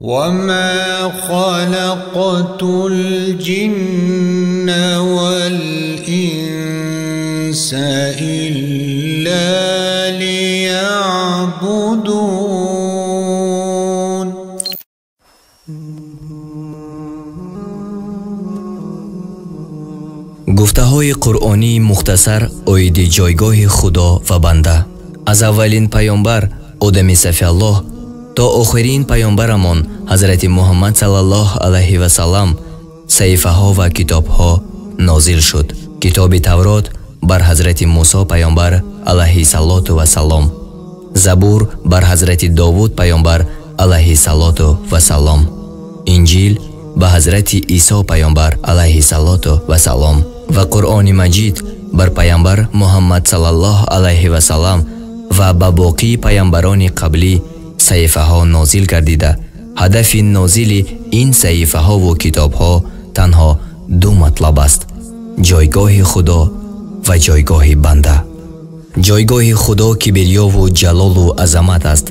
وما خلقت الجن والإنس إلا ليعبدون. Гуфтаҳои қуръонии мухтасар оиди ҷойгоҳи Худо ва банда. Аз аввалин паёмбар Одами Сафиаллоҳ то охирин паёмбарамон Ҳазрати Муҳаммад саллаллоҳу алайҳи васаллам саҳифаҳо ва китобҳо нозил шуд. Китоби Таврот бар Ҳазрати Мусо паёмбар алайҳиссалоту вассалом, Забур бар Ҳазрати Довуд паёмбар алайҳиссалоту вассалом, Инҷил ба Ҳазрати Исо паёмбар алайҳиссалоту вассалом ва Қуръони Маҷид бар паёмбар Муҳаммад саллаллоҳу алайҳи васаллам ва ба боқии паёмбарони қаблӣ саҳифаҳо нозил гардида. Ҳадафи нозили ин саҳифаҳову китобҳо танҳо ду матлаб аст: ҷойгоҳи Худо ва ҷойгоҳи банда. Ҷойгоҳи Худо кибриёву ҷалолу азамат аст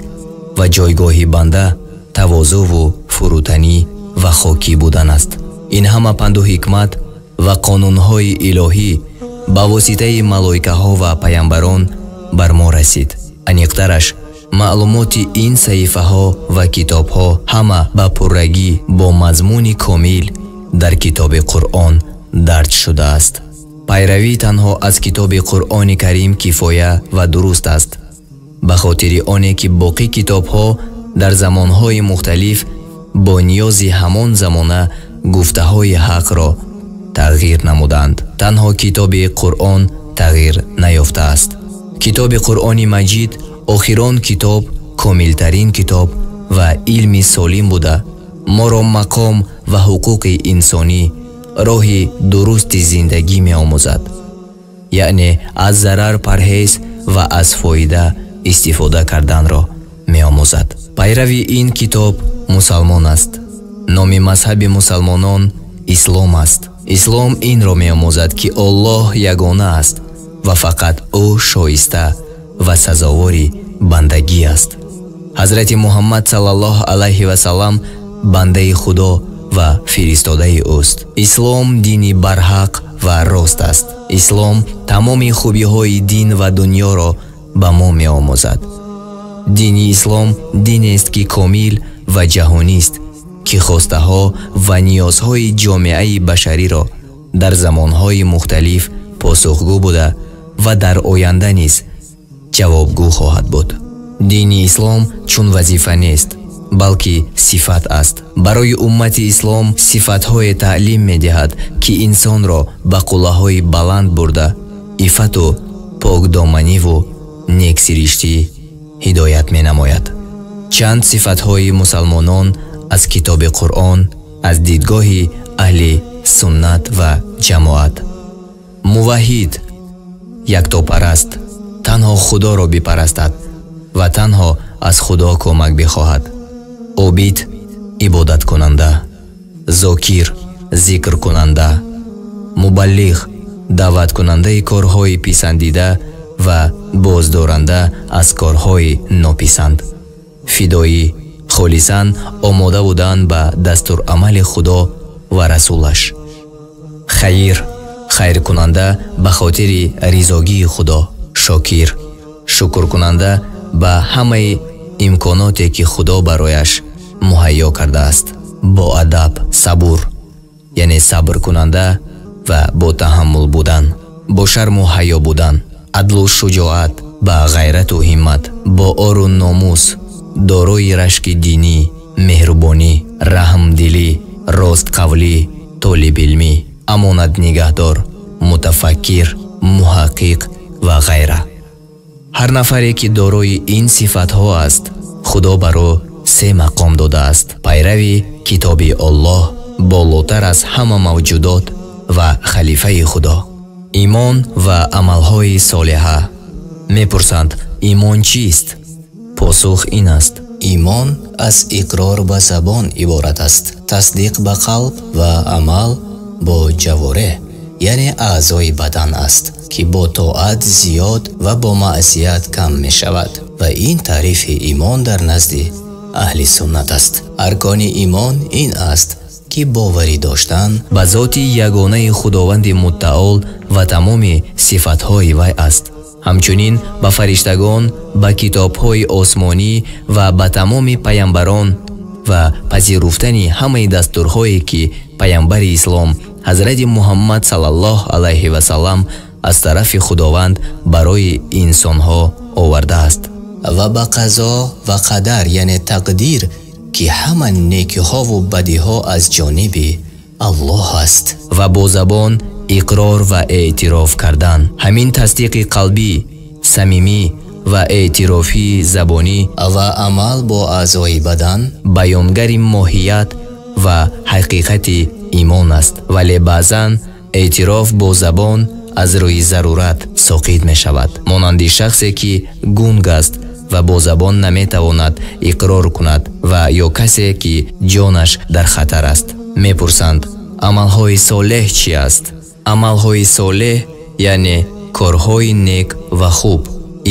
ва ҷойгоҳи банда тавозӯву фурӯтанӣ ва хокӣ будан аст. Ин ҳама панду ҳикмат ва қонунҳои илоҳӣ ба воситаи малоикаҳо ва паёмбарон бар мо расид. Аниқтараш, маълумоти ин саҳифаҳо ва китобҳо ҳама ба пуррагӣ бо мазмуни комил дар китоби Қуръон дарҷ шудааст. Пайравӣ танҳо аз китоби Қуръони Карим кифоя ва дуруст аст, ба хотири оне ки боқӣ китобҳо дар замонҳои мухталиф бо ниёзи ҳамон замона гуфтаҳои ҳақро тағйир намуданд. Танҳо китоби Қуръон тағйир наёфтааст. Китоби Қуръони Маҷид охирон китоб, комилтарин китоб ва илми солим буда, моро мақом ва ҳуқуқи инсонӣ, роҳи дурусти зиндагӣ меомӯзад, яъне аз зарар парҳез ва аз фоида истифода карданро меомӯзад. Пайрави ин китоб мусалмон аст. Номи мазҳаби мусалмонон Ислом аст. Ислом инро меомӯзад, ки Оллоҳ ягона аст ва фақат ӯ шоиста ва сазовори бандагӣ аст. Ҳазрати Муҳаммад саллаллоҳу алайҳи васаллам бандаи Худо ва фиристодаи ӯст. Ислом дини барҳақ ва рост аст. Ислом тамоми хубиҳои дин ва дунёро ба мо меомӯзад. Дини Ислом динест, ки комил ва ҷаҳонист, ки хостаҳо ва ниёзҳои ҷомеаи башариро дар замонҳои мухталиф посухгӯ буда ва дар оянда низ ҷавобгӯ хоҳад буд. Дини Ислом чун вазифа нест, балки сифат аст. Барои уммати Ислом сифатҳое таълим медиҳад, ки инсонро ба қуллаҳои баланд бурда, иффату покдоманиву нексириштӣ ҳидоят менамояд. Чанд сифатҳои мусалмонон аз китоби Қуръон аз дидгоҳи аҳли суннат ва ҷамоат. Муваҳҳид, яктопараст, танҳо Худоро бипарастад ва танҳо аз Худо кӯмак бихоҳад. Обид, ибодаткунанда. Зокир, зикркунанда. Мубаллиғ, даъваткунандаи корҳои писандида ва боздоранда аз корҳои нописанд. Фидоӣ, холисан омода будан ба дастурамали Худо ва расулаш. Хайр, хайркунанда ба хотири ризогии Худо. Шокир, шукркунанда ба ҳамаи имконоте, ки Худо барояш муҳайё кардааст. Боадаб, сабур, яъне сабркунанда ва бо таҳаммул будан, бо шарму ҳаё будан, адлу шуҷоат, ба ғайрату ҳиммат, бо ору номус, дорои рашки динӣ, меҳрубонӣ, раҳмдилӣ, ростқавлӣ, толибилмӣ, амонатнигаҳдор, мутафаккир, муҳаққиқ ва ғайра. Ҳар нафаре, ки дорои ин сифатҳо аст, Худо бар ӯ се мақом додааст: пайрави китоби Оллоҳ, болотар аз ҳама мавҷудот ва халифаи Худо. Имон ва амалҳои солиҳа. Мепурсанд, имон чист? Посух ин аст: имон аз иқрор ба забон иборат аст, тасдиқ ба қалб ва амал бо ҷавореҳ, яъне аъзои бадан аст, ки бо тоат зиёд ва бо маъсият кам мешавад. Ва ин таърифи имон дар назди аҳли суннат аст. Аркони имон ин аст ки боварӣ доштан ба зоти ягонаи Худованди Муттаол ва тамоми сифатҳои вай аст. Ҳамчунин ба фариштагон, ба китобҳои осмонӣ ва ба тамоми паямбарон ва пазируфтани ҳамаи дастурҳое ки паямбари ислом ҳазрати Муҳаммад саллаллоҳу алайҳи васаллам аз тарафи Худованд барои инсонҳо овардааст. Ва ба қазо ва қадар, яъне тақдир, ки ҳама некиҳову бадиҳо аз ҷониби Аллоҳ аст. Ва бо забон иқрор ва эътироф кардан. Ҳамин тасдиқи қалбӣ, самимӣ ва эътирофии забонӣ ва амал бо аъзои бадан баёнгари моҳият ва ҳақиқати имон аст. Вале баъзан эътироф бо забон аз рӯи зарурат соқит мешавад, монанди шахсе ки гунг аст ва бо забон наметавонад иқрор кунад ва ё касе ки ҷонаш дар хатар аст. Мепурсанд, амалҳои солеҳ чи аст? Амалҳои солеҳ яъне корҳои нек ва хуб,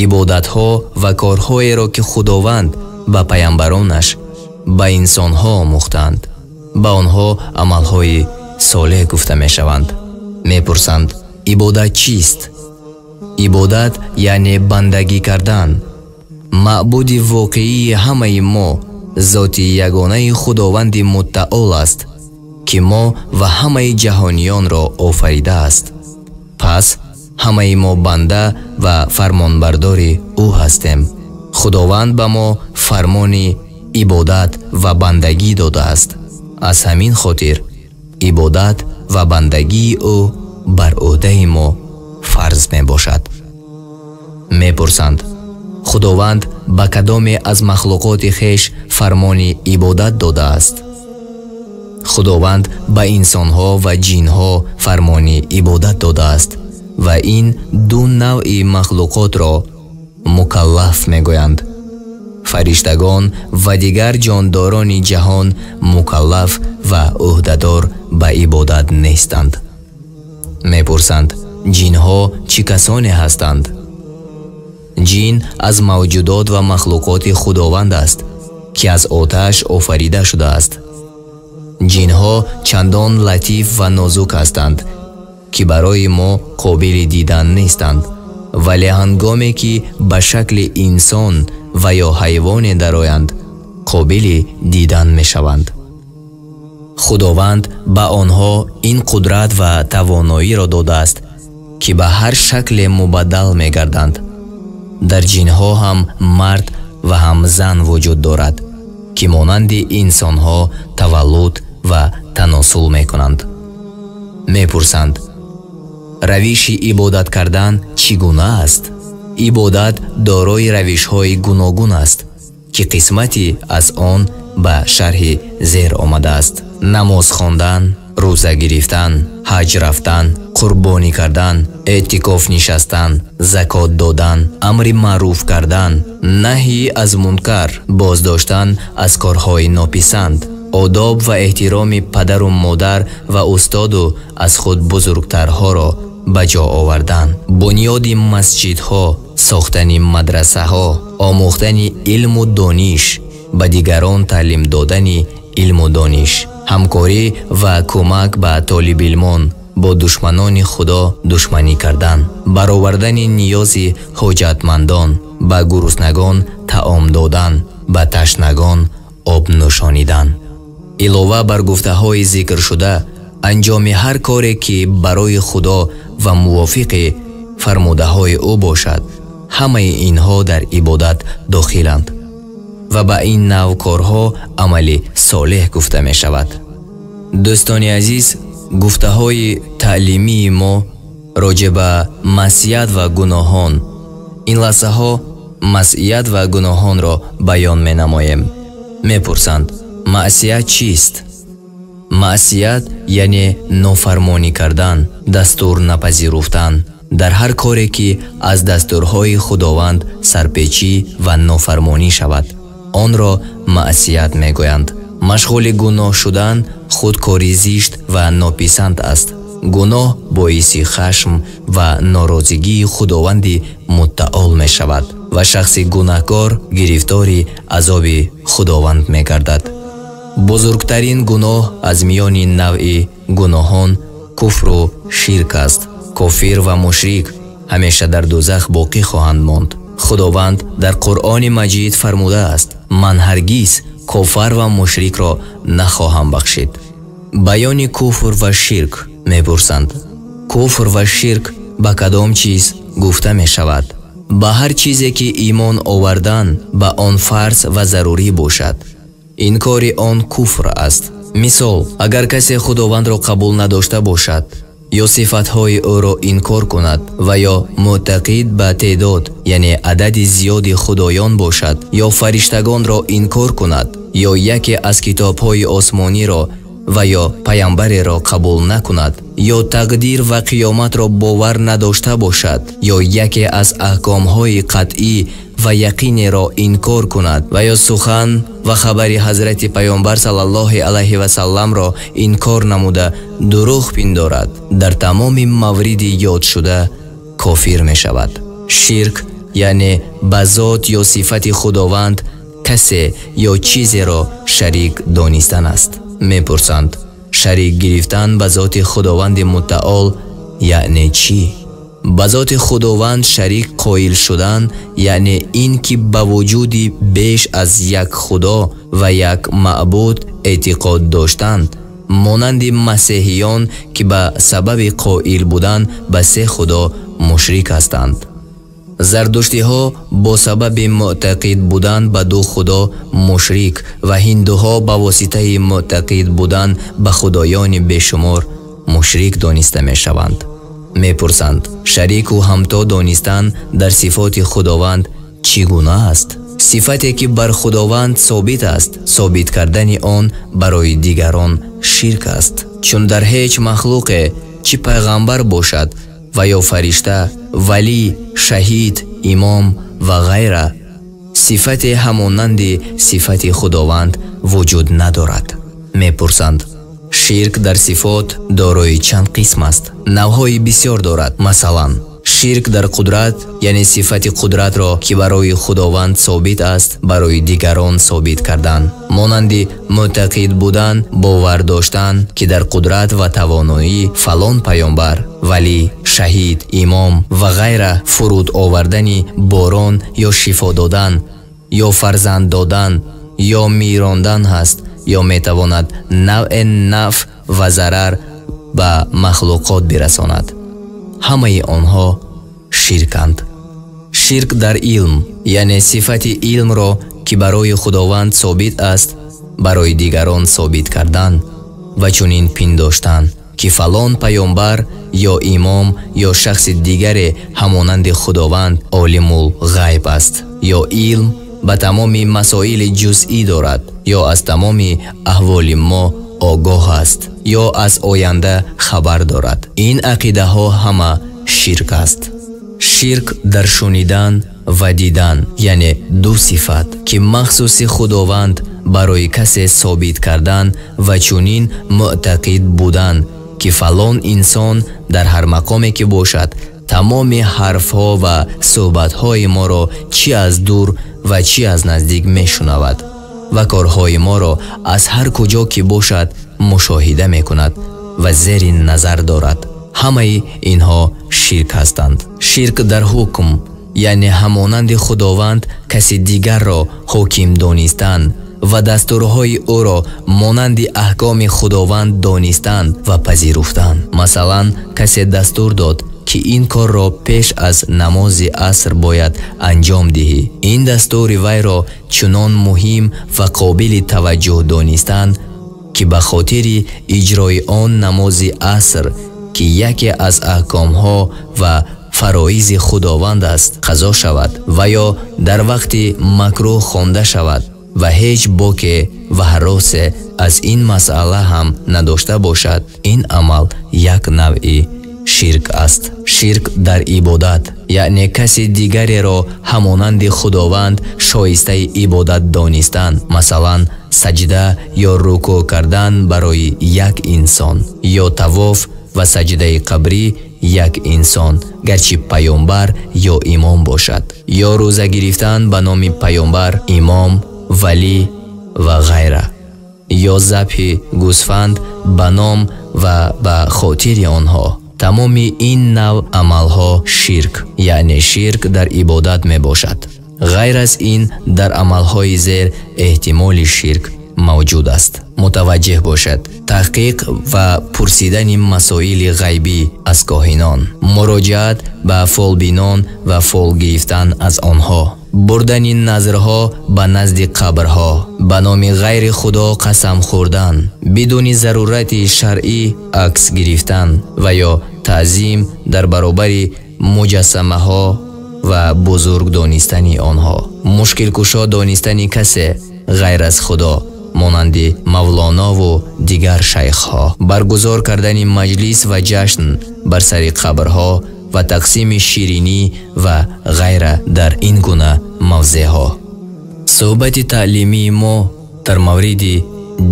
ибодатҳо ва корҳоеро ки Худованд ба паямбаронаш, ба инсонҳо омӯхтанд, ба онҳо амалҳои солеҳ гуфта мешаванд. Мепурсанд, ибодат чист? Ибодат яъне бандагӣ кардан. Маъбуди воқеии ҳамаи мо зоти ягонаи Худованди Муттаол аст, ки мо ва ҳамаи ҷаҳониёнро офаридааст. Пас ҳамаи мо банда ва фармонбардори ӯ ҳастем. Худованд ба мо фармони ибодат ва бандагӣ додааст. Аз ҳамин хотир ибодат ва бандагии ӯ бар ӯҳдаи мо фарз мебошад. Мепурсанд, Худованд ба кадоме аз махлуқоти хеш фармони ибодат додааст? Худованд ба инсонҳо ва ҷинҳо фармони ибодат додааст ва ин ду навъи махлуқотро мукаллаф мегӯянд. Фариштагон ва дигар ҷондорони ҷаҳон мукаллаф ва ӯҳдадор ба ибодат нестанд. Мепурсанд, ҷинҳо чӣ касоне ҳастанд? Ҷин аз мавҷудот ва махлуқоти Худованд аст, ки аз оташ офарида шудааст. Ҷинҳо чандон латиф ва нозук ҳастанд, ки барои мо қобили дидан нестанд, вале ҳангоме ки ба шакли инсон ва ё ҳайвоне дароянд, қобили дидан мешаванд. Худованд ба онҳо ин қудрат ва тавоноиро додааст, ки ба ҳар шакле мубаддал мегарданд. Дар ҷинҳо ҳам мард ва ҳам зан вуҷуд дорад, ки монанди инсонҳо таваллуд ва таносул мекунанд. Мепурсанд, равиши ибодат кардан чӣ гуна аст? Ибодат дорои равишҳои гуногун аст, ки қисмати аз он ба шарҳи зер омадааст. Намоз хондан, рӯза гирифтан, ҳаҷ рафтан, қурбонӣ кардан, эътикоф нишастан, закот додан, амри маъруф кардан, наҳй аз мункар, боздоштан аз корҳои нописанд, одоб ва эҳтироми падару модар ва устоду аз худ бузургтарҳоро ба ҷо овардан, бунёди масҷидҳо, сохтани мадрасаҳо, омӯхтани илму дониш, ба дигарон таълим додани илму дониш, ҳамкорӣ ва кӯмак ба толибилмон, бо душманони Худо душманӣ кардан, баровардани ниёзи ҳоҷатмандон, ба гуруснагон таом додан, ба ташнагон об нӯшонидан. Илова бар гуфтаҳои зикршуда, анҷоми ҳар коре ки барои Худо ва мувофиқи фармудаҳои ӯ бошад, ҳамаи инҳо дар ибодат дохиланд ва ба ин нав корҳо амали солеҳ гуфта мешавад. Дӯстони азиз, гуфтаҳои таълимии мо роҷеъ ба маъсият ва гуноҳон, ин лаҳзаҳо маъсият ва гуноҳонро баён менамоем. Мепурсанд, маъсият чист? Маъсият яъне нофармонӣ кардан, дастур напазируфтан, дар ҳар коре ки аз дастурҳои Худованд сарпечӣ ва нофармонӣ шавад, онро маъсият мегӯянд. Машғули гуноҳ шудан худ кори зишт ва нописанд аст. Гуноҳ боиси хашм ва норозигии Худованди Муттаол мешавад ва шахси гунаҳкор гирифтори азоби Худованд мегардад. Бузургтарин гуноҳ аз миёни навъи гуноҳон куфру ширк аст. Кофир ва мушрик ҳамеша дар дӯзах боқӣ хоҳанд монд. Худованд дар Қуръони Маҷид фармудааст: ман ҳаргиз кофар ва мушрикро нахоҳам бахшид. Баёни куфр ва ширк мепурсанд. Куфр ва ширк ба кадом чиз гуфта мешавад? Ба ҳар чизе ки имон овардан ба он фарз ва зарурӣ бошад. Инкори он куфр аст. Мисол, агар касе Худовандро қабул надошта бошад ё сифатҳои ӯро инкор кунад ва ё муътақид ба теъдод, яъне адади зиёди худоён бошад, ё фариштагонро инкор кунад, ё яке аз китобҳои осмониро ва ё паямбареро қабул накунад, ё тақдир ва қиёматро бовар надошта бошад, ё яке аз аҳкомҳои қатъӣ ва яқинеро инкор кунад ва ё сухан ва хабари ҳазрати паёмбар саллаллоҳу алайҳи васалламро инкор намуда дурӯғ пиндорад, дар тамоми мавриди ёдшуда кофир мешавад. Ширк яъне ба зот ё сифати Худованд касе ё чизеро шарик донистан аст. Мепурсанд: шарик гирифтан ба зоти Худованди мутаол яъне чӣ? Ба зоти Худованд шарик қоил шудан яъне ин ки ба вуҷуди беш аз як худо ва як маъбуд эътиқод доштан, монанди масеҳиён ки ба сабаби қоил будан ба се худо мушрик ҳастанд. Зардуштиҳо бо сабаби муътақид будан ба ду худо мушрик ва ҳиндуҳо ба воситаи муътақид будан ба худоёни бешумор мушрик дониста мешаванд. Мепурсанд: шарику ҳамто донистан дар сифоти Худованд чӣ гуна аст? Сифате ки бар Худованд собит аст, собит кардани он барои дигарон ширк аст. Чун дар ҳеҷ махлуқе, чӣ пайғамбар бошад ва ё фаришта, валӣ, шаҳид, имом ва ғайра, сифате ҳамонанди сифати Худованд вуҷуд надорад. Мепурсанд: ширк дар сифот дорои чанд қисм аст? Навъҳои бисёр дорад. Масалан, ширк дар қудрат, яъне сифати қудратро ки барои Худованд собит аст, барои дигарон собит кардан, монанди муътақид будан, бовар доштан ки дар қудрат ва тавоноӣ фалон паёмбар, валӣ, шаҳид, имом ва ғайра фуруд овардани борон ё шифо додан ё фарзанд додан ё мирондан ҳаст, ё метавонад навъе нафъ ва зарар ба махлуқот бирасонад. Ҳамаи онҳо ширканд. Ширк дар илм, яъне сифати илмро ки барои Худованд собит аст, барои дигарон собит кардан ва чунин пиндоштан ки фалон паёмбар ё имом ё шахси дигаре ҳамонанди Худованд олимул ғайб аст, ё илм ба тамоми масоили ҷузъӣ дорад, ё аз тамоми аҳволи мо огоҳ аст, ё аз оянда хабар дорад. Ин ақидаҳо ҳама ширк аст. Ширк дар шунидан ва дидан, яъне ду сифат ки махсуси Худованд барои касе собит кардан ва чунин муътақид будан ки фалон инсон дар ҳар мақоме ки бошад тамоми ҳарфҳо ва суҳбатҳои моро чӣ аз дур ва чӣ аз наздик мешунавад ва корҳои моро аз ҳар куҷо ки бошад мушоҳида мекунад ва зери назар дорад. Ҳамаи инҳо ширк ҳастанд. Ширк дар ҳукм, яъне ҳамонанди Худованд каси дигарро ҳоким донистан ва дастурҳои ӯро монанди аҳкоми Худованд донистан ва пазируфтан. Масалан, касе дастур дод ки ин корро пеш аз намози аср бояд анҷом диҳӣ. Ин дастури вайро чунон муҳим ва қобили таваҷҷӯҳ донистан ки ба хотири иҷрои он намози аср ки яке аз аҳкомҳо ва фароизи Худованд аст қазо шавад ва ё дар вақти макрӯҳ хонда шавад ва ҳеҷ боке ва ҳаросе аз ин масъала ҳам надошта бошад, ин амал як навъи ширк аст. Ширк дар ибодат, яъне каси дигареро ҳамонанди Худованд шоистаи ибодат донистан, масалан саҷда ё рукӯъ кардан барои як инсон, ё тавоф ва саҷдаи қабрӣ як инсон, гарчи паёмбар ё имом бошад, ё рӯза гирифтан ба номи паёмбар, имом, валӣ ва ғайра, ё забҳи гӯсфанд ба ном ва ба хотири онҳо. Тамоми ин навъ амалҳо ширк, яъне ширк дар ибодат мебошад. Ғайр аз ин дар амалҳои зер эҳтимоли ширк мавҷуд аст. Мутаваҷҷеҳ бошад: таҳқиқ ва пурсидани масоили ғайбӣ аз коҳинон, муроҷиат ба фолбинон ва фол гирифтан аз онҳо, бурдани назрҳо ба назди қабрҳо, ба номи ғайри Худо қасам хӯрдан, бидуни зарурати шаръӣ акс гирифтан ва ё таъзим дар баробари муҷассамаҳо ва бузург донистани онҳо, мушкилкушо донистани касе ғайр аз Худо монанди Мавлоно ва дигар шайхҳо, баргузор кардани маҷлис ва ҷашн бар сари қабрҳо ва тақсими ширинӣ ва ғайра дар ин гуна мавзеъҳо. Суҳбати таълимии мо дар мавриди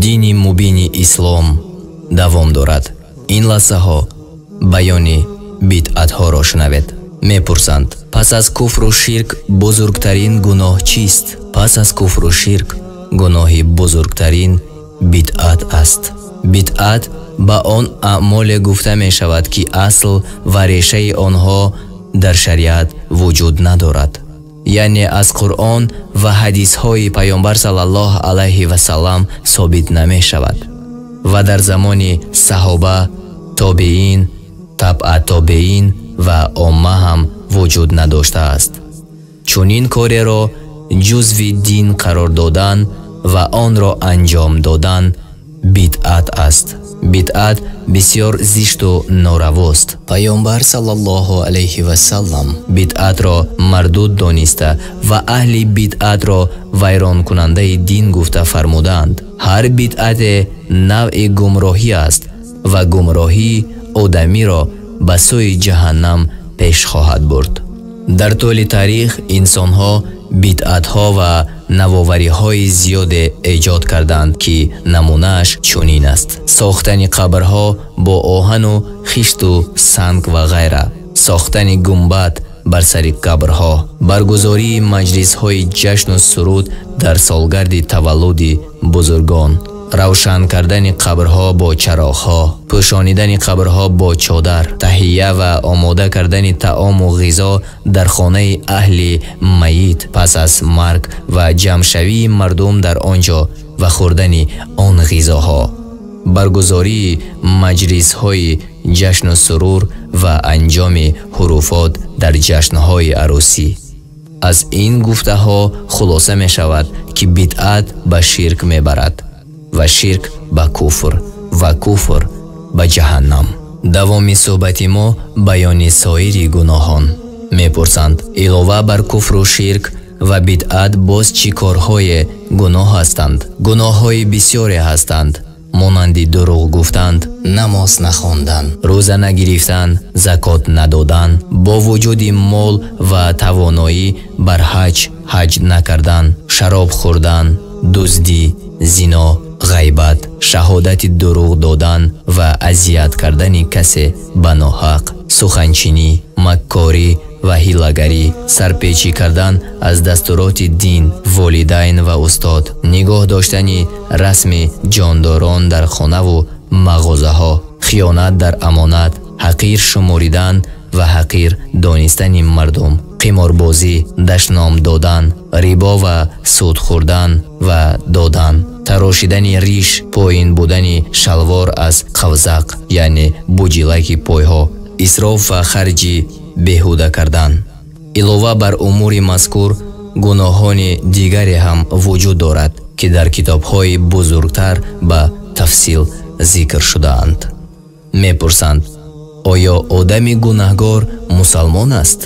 дини мубини ислом давом дорад. Ин лаҳзаҳо баёни бидъатҳоро шунавед. Мепурсанд: пас аз куфру ширк бузургтарин гуноҳ чист? Пас аз куфру ширк гуноҳи бузургтарин бидъат аст. Бидъат ба он аъмоле гуфта мешавад, ки асл ва решаи онҳо дар шариат вуҷуд надорад, яъне аз Қуръон ва ҳадисҳои Паёмбар саллаллоҳу алайҳи васаллам собит намешавад ва дар замони саҳоба, тобеин, табъа тобеин ва омма ҳам вуҷуд надоштааст. Чунин кореро ҷузви дин қарор додан ва онро анҷом додан бидъат аст. Бидъат бисёр зишту норавост. Паёмбар саллаллоҳу алайҳи васаллам бидъатро мардуд дониста ва аҳли бидъатро вайронкунандаи дин гуфта фармудаанд. Ҳар бидъате навъи гумроҳӣ аст ва гумроҳӣ одамиро ба сӯи ҷаҳаннам пеш хоҳад бурд. Дар тӯли таърих инсонҳо бидъатҳо ва навовариҳои зиёде эҷод карданд, ки намунааш чунин аст: сохтани қабрҳо бо оҳану хишту санг ва ғайра, сохтани гумбад бар сари қабрҳо, баргузории маҷлисҳои ҷашну суруд дар солгарди таваллуди бузургон, равшан кардани қабрҳо бо чароғҳо, пӯшонидани қабрҳо бо чодар, таҳия ва омода кардани таому ғизо дар хонаи аҳли майит пас аз марг ва ҷамъшавии мардум дар он ҷо ва хӯрдани он ғизоҳо, баргузории маҷлисҳои ҷашну сурур ва анҷоми ҳуруфот дар ҷашнҳои арӯсӣ. Аз ин гуфтаҳо хулоса мешавад, ки бидъат ба ширк мебарад ва ширк ба куфр ва куфр ба ҷаҳаннам. Давоми суҳбати мо баёни соири гуноҳон. Мепурсанд: илова бар куфру ширк ва бидъат боз чӣ корҳое гуноҳ ҳастанд? Гуноҳҳои бисёре ҳастанд, монанди дурӯғ гуфтанд, намоз нахондан, рӯза нагирифтан, закот надодан, бо вуҷуди мол ва тавоноӣ бар ҳаҷ ҳаҷ накардан, шароб хӯрдан, дуздӣ, зино, ғайбат, шаҳодати дурӯғ додан ва азият кардани касе ба ноҳақ, суханчинӣ, маккорӣ ва ҳилагарӣ, сарпечӣ кардан аз дастуроти дин, волидайн ва устод, нигоҳ доштани расми ҷондорон дар хонаву мағозаҳо, хиёнат дар амонат, ҳақир шуморидан ва ҳақир донистани мардум, қиморбозӣ, дашном додан, рибо ва суд хӯрдан ва додан, тарошидани риш, поин будани шалвор аз қавзақ, яъне буҷилаки пойҳо, исроф ва харҷи беҳуда кардан. Илова бар умури мазкур гуноҳони дигаре ҳам вуҷуд дорад, ки дар китобҳои бузургтар ба тафсил зикр шудаанд. Мепурсанд: оё одами гунаҳгор мусалмон аст?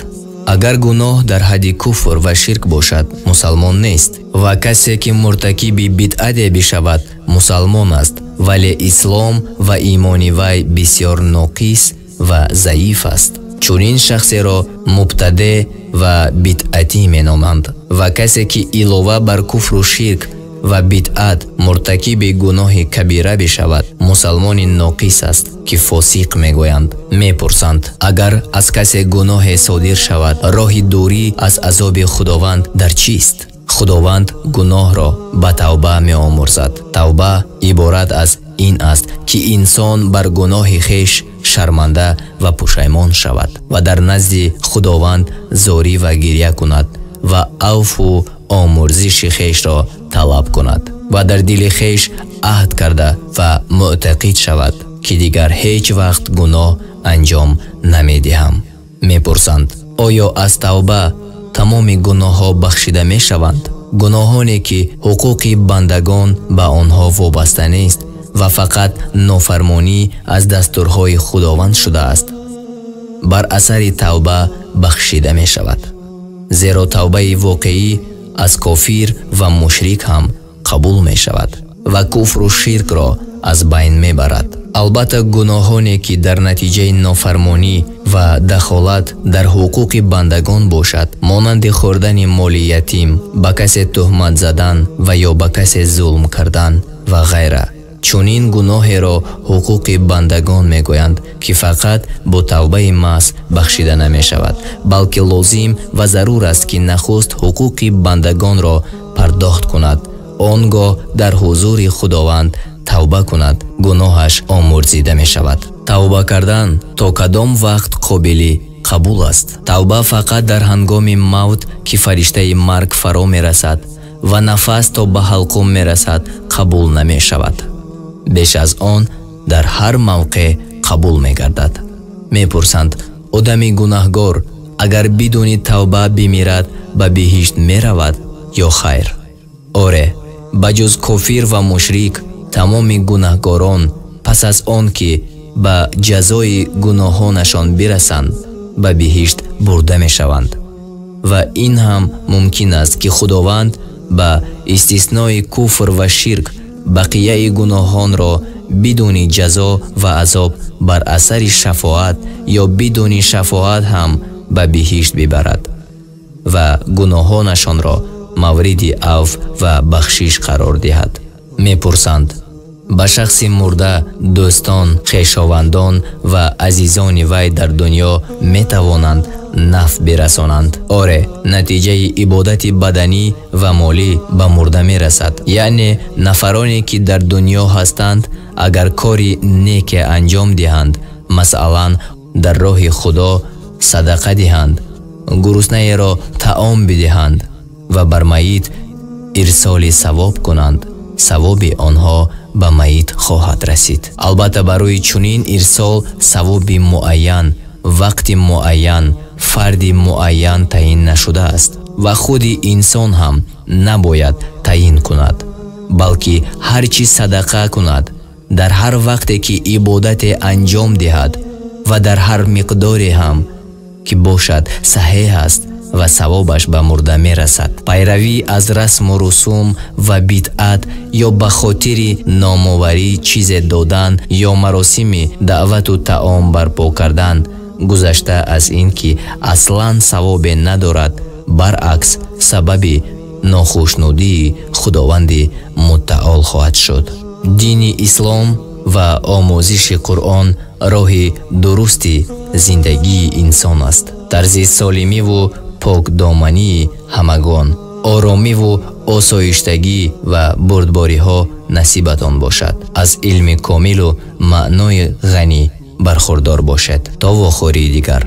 Агар гуноҳ дар ҳадди куфр ва ширк бошад, мусалмон нест ва касе ки муртакиби бидъате бишавад мусалмон аст, вале ислом ва имони вай бисёр ноқис ва заиф аст. Чунин шахсеро мубтаде ва бидъатӣ меноманд ва касе ки илова бар куфру ширк ва бидъат муртакиби гуноҳи кабира бишавад, мусалмони ноқис аст, ки фосиқ мегӯянд. Мепурсанд: агар аз касе гуноҳе содир шавад, роҳи дурӣ аз азоби Худованд дар чист? Худованд гуноҳро ба тавба меомӯрзад. Тавба иборат аз ин аст, ки инсон бар гуноҳи хеш шарманда ва пушаймон шавад ва дар назди Худованд зорӣ ва гиря кунад ва авфу омӯрзиши хешро талаб кунад ва дар дили хеш аҳд карда ва муътақид шавад, ки дигар ҳеҷ вақт гуноҳ анҷом намедиҳам. Мепурсанд: оё аз тавба тамоми гуноҳҳо бахшида мешаванд? Гуноҳоне ки ҳуқуқи бандагон ба онҳо вобаста нест ва фақат нофармонӣ аз дастурҳои Худованд шудааст, бар асари тавба бахшида мешавад. Зеро тавбаи воқеӣ аз кофир ва мушрик ҳам қабул мешавад ва куфру ширкро аз байн мебарад. Албатта гуноҳоне ки дар натиҷаи нофармонӣ ва дахолат дар ҳуқуқи бандагон бошад, монанди хӯрдани моли ятим, ба касе туҳмат задан ва ё ба касе зулм кардан ва ғайра. Чунин гуноҳеро ҳуқуқи бандагон мегӯянд, ки фақат бо тавбаи маҳз бахшида намешавад, балки лозим ва зарур аст, ки нахуст ҳуқуқи бандагонро пардохт кунад, он гоҳ дар ҳузури Худованд тавба кунад, гуноҳаш омӯрзида мешавад. Тавба кардан то кадом вақт қобили қабул аст? Тавба фақат дар ҳангоми мавт, ки фариштаи марг фаро мерасад ва нафас то ба ҳалқум мерасад, қабул намешавад. Беш аз он дар ҳар мавқеъ қабул мегардад. Мепурсанд: одами гунаҳгор агар бидуни тавба бимирад, ба биҳишт меравад ё хайр? Оре, ба ҷуз кофир ва мушрик тамоми гунаҳгорон пас аз он ки ба ҷазои гуноҳонашон бирасанд, ба биҳишт бурда мешаванд. Ва ин ҳам мумкин аст, ки Худованд ба истиснои куфр ва ширк бақияи гуноҳонро бидуни ҷазо ва азоб бар асари шафоат ё бидуни шафоат ҳам ба биҳишт бибарад ва гуноҳонашонро мавриди авф ва бахшиш қарор диҳад. Мепурсанд: ба шахси мурда дӯстон, хешовандон ва азизони вай дар дунё метавонанд нафъ бирасонанд? Оре, натиҷаи ибодати баданӣ ва молӣ ба мурда мерасад. Яъне нафароне ки дар дунё ҳастанд, агар кори неке анҷом диҳанд, масалан дар роҳи Худо садақа диҳанд, гуруснаеро таом бидиҳанд ва бар майит ирсоли савоб кунанд, савоби онҳо ба майит хоҳад расид. Албатта барои чунин ирсол савоби муайян, вақти муайян, фарди муайян таъин нашудааст ва худи инсон ҳам набояд таъин кунад, балки ҳар чи садақа кунад, дар ҳар вақте ки ибодате анҷом диҳад ва дар ҳар миқдоре ҳам ки бошад саҳеҳ аст ва савобаш ба мурда мерасад. Пайравӣ аз расму русум ва бидъат ё ба хотири номоварӣ чизе додан ё маросими даъвату таом барпо кардан, гузашта аз ин ки аслан савобе надорад, баръакс сабаби нохушнудии Худованди муттаол хоҳад шуд. Дини ислом ва омӯзиши Қуръон роҳи дурусти зиндагии инсон аст. Тарзи солимиву покдомании ҳамагон, оромиву осоиштагӣ ва бурдбориҳо насибатон бошад. Аз илми комилу маънои ғанӣ бархурдор бошед. То вохӯрии дигар.